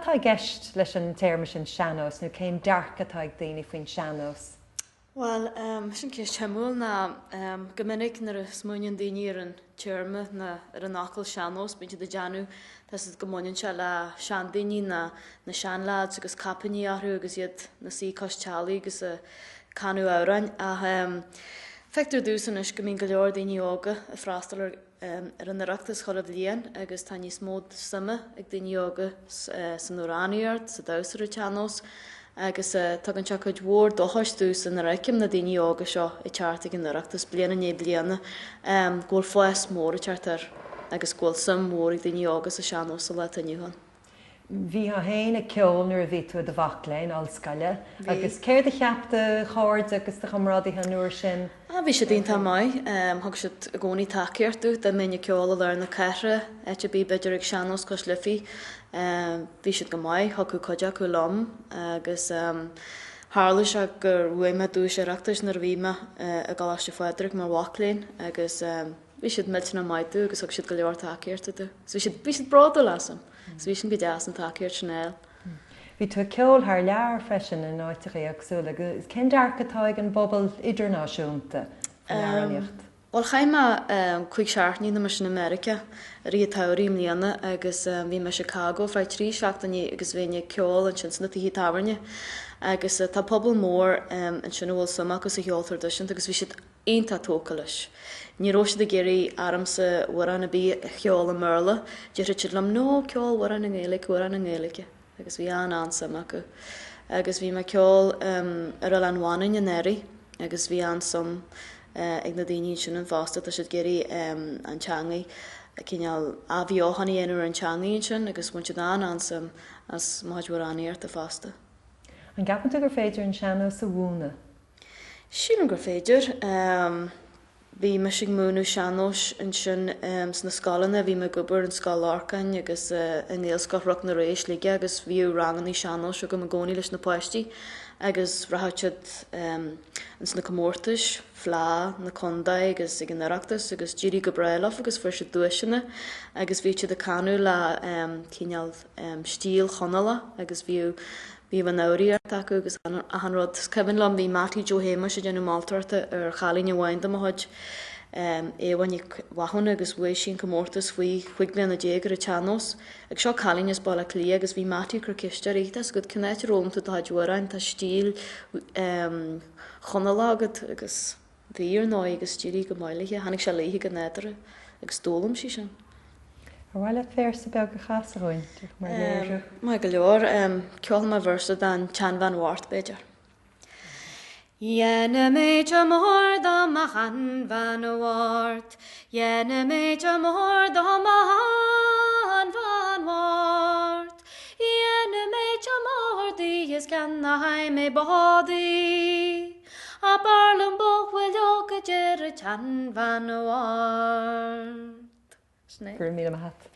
Cad tá i gceist leis an téarma sin sean-nós nó cén dearcadh atá ag daoine faoin sean-nós? Bhuel, sin ceist shuimiúil ná go minic nuair a smaoiníonn daoine ar an téarma ná ar an fhocal sean-nós bíonn siad ag déanamh tá 'fhios agat go mbaineann sé le seandaoine ná na seanleaids agus caipíní orthu agus iad 'na suí cois teallaigh agus ag canadh amhráin ach feictear domhsa anois go mbíonn go leor daoine óga ag freastal ar ar an Oireachtas chuile bhliain agus tá níos mó suime ag daoine óga san amhránaíocht, sa damhsa ar an tsean-nós agus tugann sé cuid mhór dóchais domhsa nuair a fheicim na daoine óga seo ag teacht ag an Oireachtas bliain i ndiaidh bliana go bhfuil fás mór ag teacht air agus go bhfuil suim mhór ag daoine óga sa sean-nós sa lá atá inniu ann. Bhítheá féin ag ceol nuair a bhí tú i do mhac léinn ollscoile agus céard a cheap do chairde agus do chomrádaithe an uair sin? Ah bhí siad iontach maith. Thug siad i gcónaí tacaíocht domh. Dá mbeinn ag ceol i lár na cathrach, áit ar bith, b'fhéidir ag Sean-Nós Cois Life, bhí siad go maith, thiocfadh cuid acu liom agus tharla sé gur bhuaigh mé duais Oireachtais nuair a bhí mé i gColáiste Phádraig mar mhac léinn agus Bhí siad millteanach maith domh agus thug siad go leor tacaíochta domh. So bhí siad, bhí siad bródúil asam. So bhí sin go deas an tacaíocht sin a fháil. Bhí tú ag ceol thar lear freisin in áiteacha éagsúla agus cén dearcadh atá ag an bpobal idirnáisiúnta faoin amhránaíocht? Bhuel chaith mé 5 seachtainí nó mar sin i Meiriceá i rith an tsamhraidh i mbliana agus bhí mé i Chicago ar feadh 3 seachtainí agus bhínn ag ceol ansin sna tithe tábhairne agus tá pobal mór ansin a bhfuil suim acu sa cheol traidisiúnta agus bhí siad iontach tógtha leis. Ní raibh siad ag iarraidh ormsa amhrán ar bith a cheol i mBéarla. Déarfadh siad liom, 'No, ceol amhrán i nGaeilge, amhrán i nGaeilge. Agus bhí an-an-suim acu. Agus bhí mé ag ceol ar Oileán Mhanainn anuraidh agus bhí an-suim ag na daoine ansin ann fosta. Tá siad ag iarraidh an teangaidh, cineál athbheochan a dhéanamh ar an teangaidh ansin agus bhain siad an-an-suim as mo chuid amhránaíochta fosta. An gceapann tú gur féidir an sean-nós a mhúineadh? Sílim gur féidir. Bhí mise ag múineadh sean-nóis ansin sna scoileanna, bhí mé ag obair in Scoil Lorcáin agus i nGaelscoil Chnoc na Ré i Sligeach agus bhíodh ranganna sean-nóis agam i gcónaí leis na páistí agus rachadh siad ins na comórtais, Fleadh na Contae agus ag an Oireachtas agus d'éirigh go breá leo agus fuair siad duaiseanna agus bhíodh siad ag canadh le cineál stíl Chonallach agus bhíodh Bhíodh an fhoghraíocht acu agus achan rud. Is cuimhin liom bhí Mattie Joe Shéamuis ag déanamh moltóireachta ar chailín amháin de mo chuid, Éabha Nic Mhathúna agus bhuaigh sí an comórtas faoi chúig bliana déag ar an tsean-nós. Agus seo cailín as Baile Átha Cliath agus bhí Mattie ag cur ceiste uirthi, tá 'fhios agat cén áit ar fhoghlaim tú do chuid amhráin, tá stíl Chonallach agat agus bhí ar ndóigh agus d'éirigh go maith léi, tháinig sé léi go nádúrtha agus d'fhoghlaim sí sin. Ar mhaith leat véarsa beag a chasadh dhúinn, mar léiriú? Maith go leor. Ceolfaidh mé véarsa den tSeanbhean Bhocht, b'fhéidir. Dhéanfaidh mé teach mór do mo sheanbhean bhocht, Dhéanfaidh mé teach mór do mo sheanbhean bhocht, Dhéanfaidh mé teach mór di is ceannóidh mé bád di, Ach b'fhearr liom bó mhaoileog a deir an tseanbhean bhocht. Sin é. Go raibh míle maith a't.